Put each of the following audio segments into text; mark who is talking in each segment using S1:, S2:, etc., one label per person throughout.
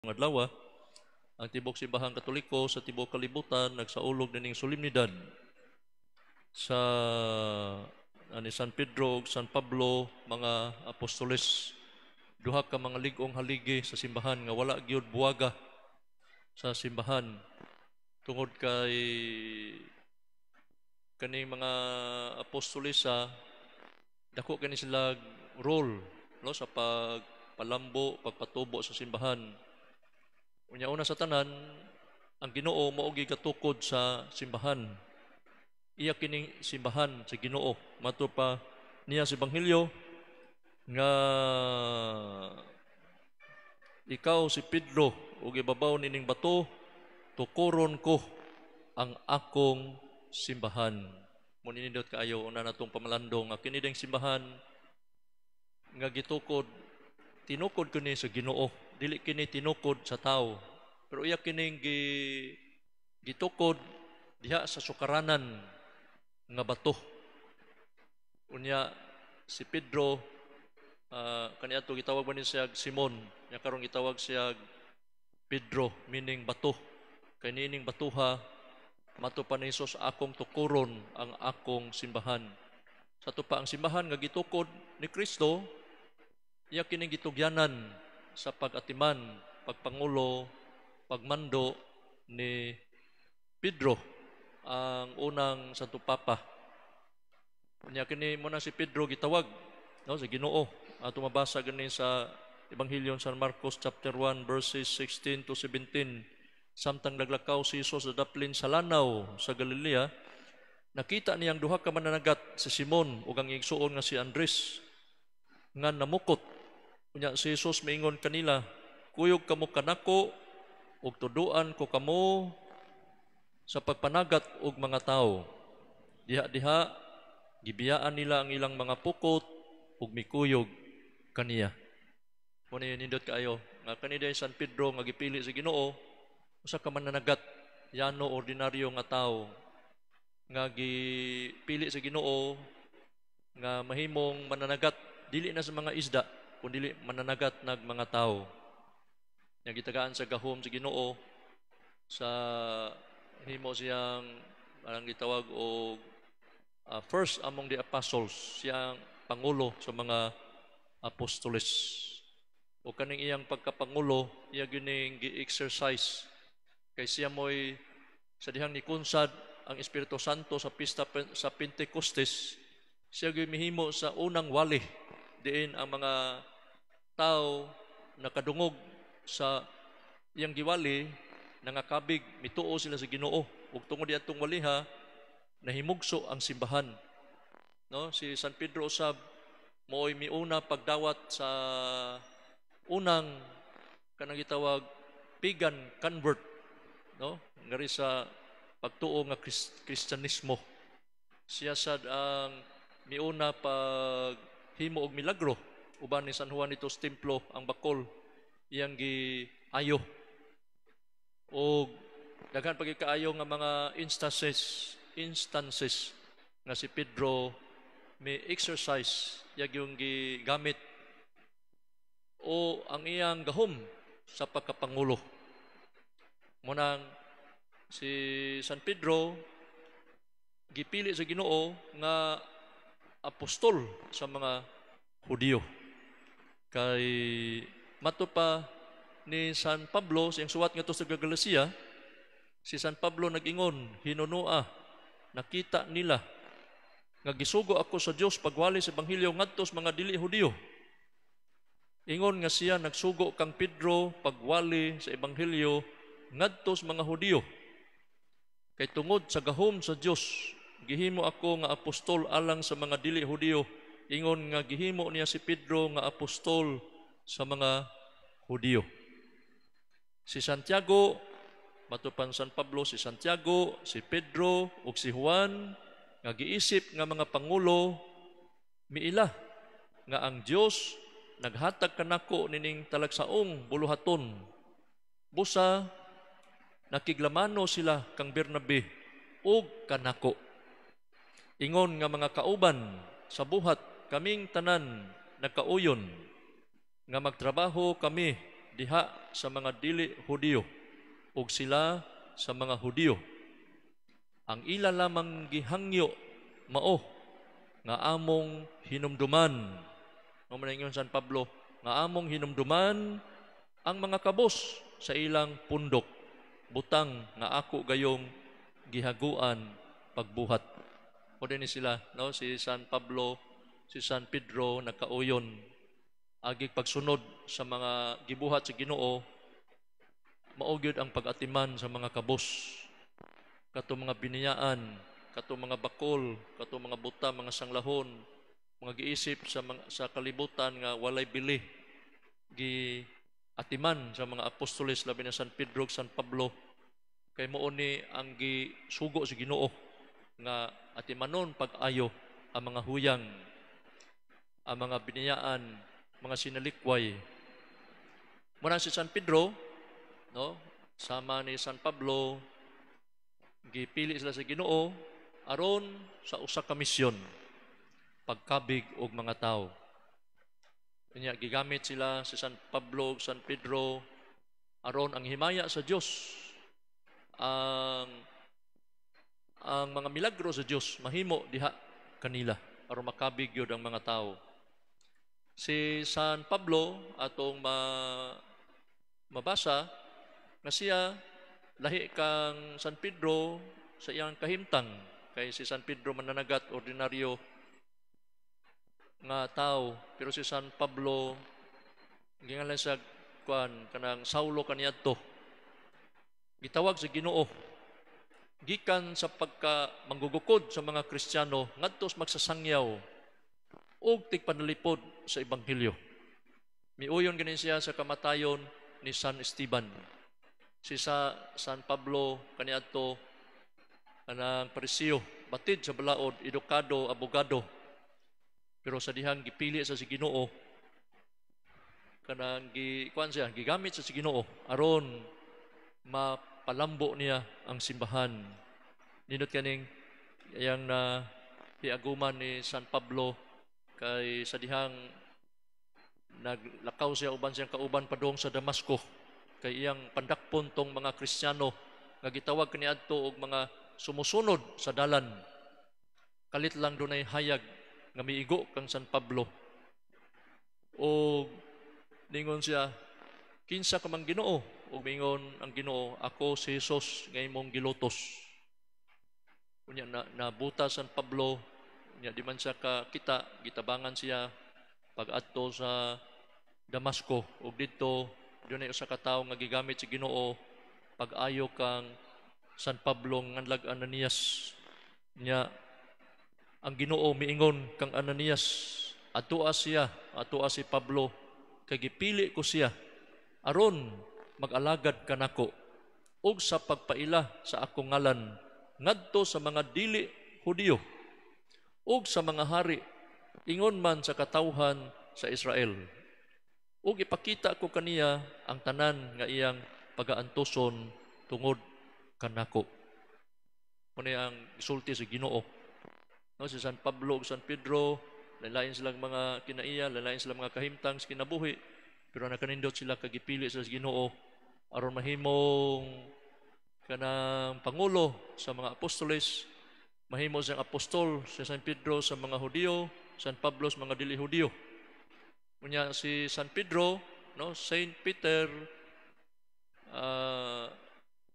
S1: Adlaw, ang tibok Simbahang Katoliko sa tibok kalibutan nagsaulog nining solemnidad sa ani San Pedro ug San Pablo, mga apostoles, duha ka mga lig-ong haligi sa simbahan nga wala gyud buwaga sa simbahan tungod kay kaning mga apostoles sa dako kini sila role, no, sa pagpalambo, pagpatubo sa simbahan. Unya, una sa tanan, ang Ginoo mao gigatukod sa simbahan. Iya kining simbahan sa Ginoo. Mato pa niya sa Ebanghelyo nga ikaw si Pedro ug ibabaw nining bato tukuron ko ang akong simbahan. Mo nindot kaayo una natong pamalandong nga kini ding simbahan nga gitukod, tinukod kini sa Ginoo, dili kini tinukod sa tao. Pero iya kining gitukod diha sa sukaranan nga bato. Unya si Pedro, kaniadto gitawag man ni siya Simon, nya karon gitawag siya Pedro, meaning bato. Kay niining batuha, mato pa ni Jesus, akong tukuron ang akong simbahan. Sa ato pa ang simbahan nga gitukod ni Kristo, iya kining gitugyanan sa pag-atiman, pagpangulo, pagmando ni Pedro, ang unang Santo Papa. Unya kini mo na si Pedro gitawag, no, sa Ginoo. Ato mabasa gani sa Ebanghelyo San Marcos chapter 1 verses 16 to 17. Samtang naglakaw si Jesus sa daplin sa lanaw sa Galilea, nakita niyang duha ka mananagat, si Simon ug ang igsuon nga si Andres, nga namukot. Unya si Jesus miingon kanila, "Kuyog kamo kanako ug tuduan ko kamo sa pagpanagat og mga tawo." Diha-diha gibiyaan nila ang ilang mga pukot ug mikuyog kaniya. Mo ni nindot kaayo nga kani San Pedro nga gipili sa Ginoo, usa ka mananagat, yano, ordinaryo nga tawo nga gipili sa Ginoo nga mahimong mananagat, dili na sa mga isda kundi mananagat nag mga tawo. Nga gitagaan sa gahom sa Ginoo sa himo siyang parang gitawag og first among the apostles, siyang pangulo sa mga apostoles. O kaning iyang pagkapangulo, iya gining gi-exercise kay siya mo'y sa dihang nikunsad ang Espiritu Santo sa pista sa Pentecostes, siya gyud mihimo sa unang wali diin ang mga tao nakadungog sa iyang giwali, nangakabig, mituo sila sa Ginoo, ug tungod diadtong waliha nahimugso ang simbahan, no? Si San Pedro usab mo'y miuna pagdawat sa unang kanang gitawag pagan convert, no, ngari sa pagtuo nga Kristiyanismo. Siya sad ang miuna pag himo og milagro uban ni San Juan dito sa templo, ang bakol iyang giayo, og daghan pa gyud kaayo nga mga instances nga si Pedro may exercise yag yung gigamit o ang iyang gahom sa pagkapangulo. Munang si San Pedro gipili sa Ginoo nga apostol sa mga Hudiyo. Kay mato pa ni San Pablo sa iyang suwat ngadto sa Galacia, si San Pablo nag-ingon, "Hinunua, nakita nila nga gisugo ako sa Dios pagwali sa ebanghelyo ngadto sa mga dili Hudiyo." Ingon nga siya nagsugo kang Pedro pagwali sa ebanghelyo ngadto sa mga Hudiyo. "Kay tungod sa gahom sa Dios gihimo ako nga apostol alang sa mga dili Hudiyo." Ingon nga gihimo niya si Pedro nga apostol sa mga Hudiyo. Si Santiago, matupan San Pablo, si Santiago, si Pedro ug si Juan nga giisip nga mga pangulo miila nga ang Dios naghatag kanako nining talagsaong buluhaton. Busa nakiglamano sila kang Bernabe ug kanako. Ingon nga mga kauban sa buhat, kaming tanan nagkauyon nga magtrabaho kami diha sa mga dili Hudiyo ug sila sa mga Hudiyo. Ang ila lamang gihangyo mao nga among hinumduman. Mao man ingon San Pablo nga among hinumduman ang mga kabos sa ilang pundok, butang nga ako gayong gihaguan pagbuhat. O din sila, no, si San Pablo, si San Pedro, nagkauyon agi pagsunod sa mga gibuhat sa Ginoo. Mao gyud ang pag-atiman sa mga kabos, kato mga biniyaan, kato mga bakol, kato mga buta, mga sanglahon, mga giisip sa kalibutan nga walay bili, gi atiman sa mga apostoles, labi na San Pedro ug San Pablo, kay mao ni ang gisugo sa Ginoo nga atimanon pag-ayo ang mga huyang, ang mga biniyaan, mga sinalikway. Muna si San Pedro, no, sama ni San Pablo, gipili sila sa Ginoo aron sa usa ka misyon, pagkabig og mga tawo. Unya gigamit sila, si San Pablo ug San Pedro, aron ang himaya sa Dios, ang mga milagro sa Dios mahimo diha kanila aron makabig gyud ang mga tawo. Si San Pablo, atong mabasa nga siya lahi kang San Pedro sa iyang kahimtang, kay si San Pedro mananagat, ordinaryo nga tao, pero si San Pablo gingalan sa kuan, kanang Saulo kaniadto. Gitawag sa Ginoo gikan sa pagka manggugukod sa mga Kristiyano ngadto sa magsasangyaw ug tigpanalipod sa ebanghelyo. Miuyon gani siya sa kamatayon ni San Esteban. Si sa San Pablo kaniadto kanang Pariseo, batid sa balaod, edukado, abogado. Pero sa dihang gipili sa si Ginoo, kanang gi kuan siya, gigamit sa si Ginoo aron mapalambo niya ang simbahan. Nindot kaning iyang na hiaguman ni San Pablo, kay sa dihang naglakaw siya uban siyang kauban padung sa Damasco kay iyang pandakpon tong mga Kristiyano nga gitawag kaniadto og mga sumusunod sa Dalan. Kalit lang dunay hayag nga miigo kang San Pablo o ningon siya, "Kinsa ka man, Ginoo?" Ug mingon ang Ginoo, "Ako si Jesus nga imong gilutos." Unya na nabuta San Pablo. Unya di man siya ka kita, gitabangan siya pag-adto sa Damasco, ug didto dunay usa ka tawo nga gigamit sa Ginoo pag-ayo kang San Pablo nganlag Ananias. Nya ang Ginoo miingon kang Ananias, "Atoa siya, atoa si Pablo, kay gipili ko siya aron mag-alagad kanako ug sa pagpaila sa akong ngalan ngadto sa mga dili Hudiyo ug sa mga hari, ingon man sa katawhan sa Israel. Ug ipakita ko kaniya ang tanan nga iyang pagaantuson tungod kanako." Mao ang gisulti sa Ginoo. No, si San Pablo ug San Pedro, lain silang mga kinaiya, lain silang mga kahimtang sa kinabuhi, pero nakanindot sila kay gipili sa Ginoo aron mahimong kanang pangulo sa mga apostoles, mahimo siyang apostol si San Pedro sa mga Hudiyo, San Pablo sa mga dili Hudiyo. Unya si San Pedro, no, Saint Peter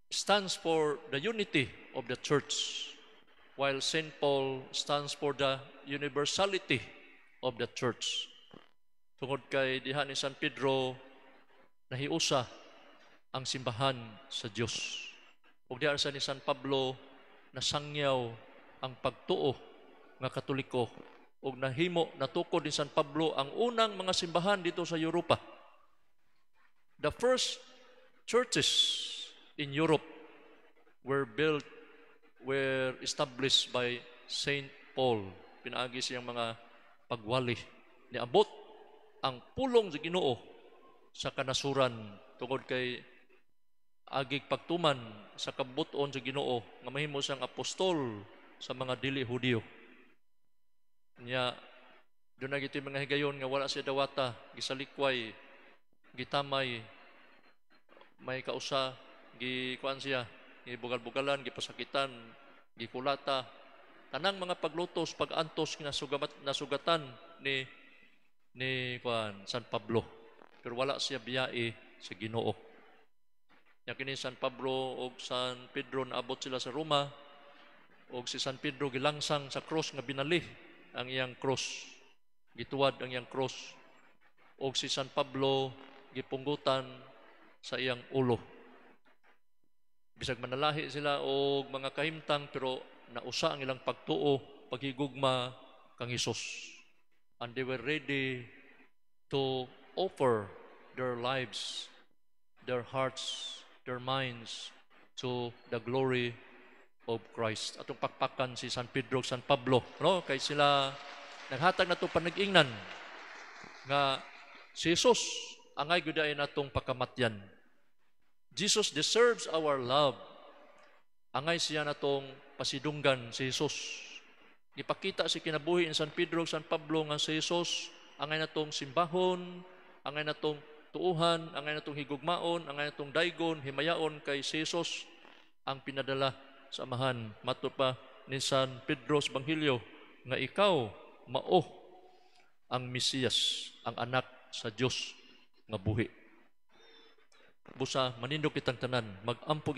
S1: stands for the unity of the church, while Saint Paul stands for the universality of the church. Tungod kay diha ni San Pedro nahiusa ang simbahan sa Dios. Ug diha sa ni San Pablo nasangyaw ang pagtuo nga Katoliko ug nahimo, natukod ni San Pablo ang unang mga simbahan dito sa Europa. The first churches in Europe were established by Saint Paul. Pinaagi siyang mga pagwali. Niabot ang pulong sa Ginoo sa kanasuran tungod kay agig pagtuman sa kabut-on sa Ginoo nga mahimo siyang apostol sa mga dili Hudiyo. Nya duna gito'y mga higayon nga wala siya dawata, gisalikway, gitamay. May kausa gi kuan siya, gibugal-bugalan, gipasakitan, gikulata. Tanang mga paglutos, pag-antos nasugamat, nasugatan ni kuan San Pablo. Pero wala siya biyai sa Ginoo. Nya kini San Pablo og San Pedro, naabot sila sa Roma og si San Pedro gilangsang sa cross nga binali ang iyang cross. Gituwad ang iyang cross. Og si San Pablo gipunggutan sa iyang ulo. Bisag manalahi sila og mga kahimtang, pero nausa ang ilang pagtuo, paghigugma kang Hesus. And they were ready to offer their lives, their hearts, their minds to the glory of Christ. Atong pakpakan si San Pedro ug San Pablo, no? Kay sila naghatag nato panag-ingnan nga si Jesus angay gyud ay natong pakamatyan. Jesus deserves our love. Angay siya natong pasidunggan, si Jesus. Gipakita si kinabuhi ni San Pedro ug San Pablo nga si Jesus angay natong simbahon, angay natong tuuhan, angay natong higugmaon, angay natong daygon, himayaon, kay si Jesus ang pinadala sa Amahan. Matod pa ni San Pedro sa Ebanghelyo nga ikaw mao ang Mesiyas, ang anak sa Dios nga buhi. Busa manindog kitang tanan, magampo.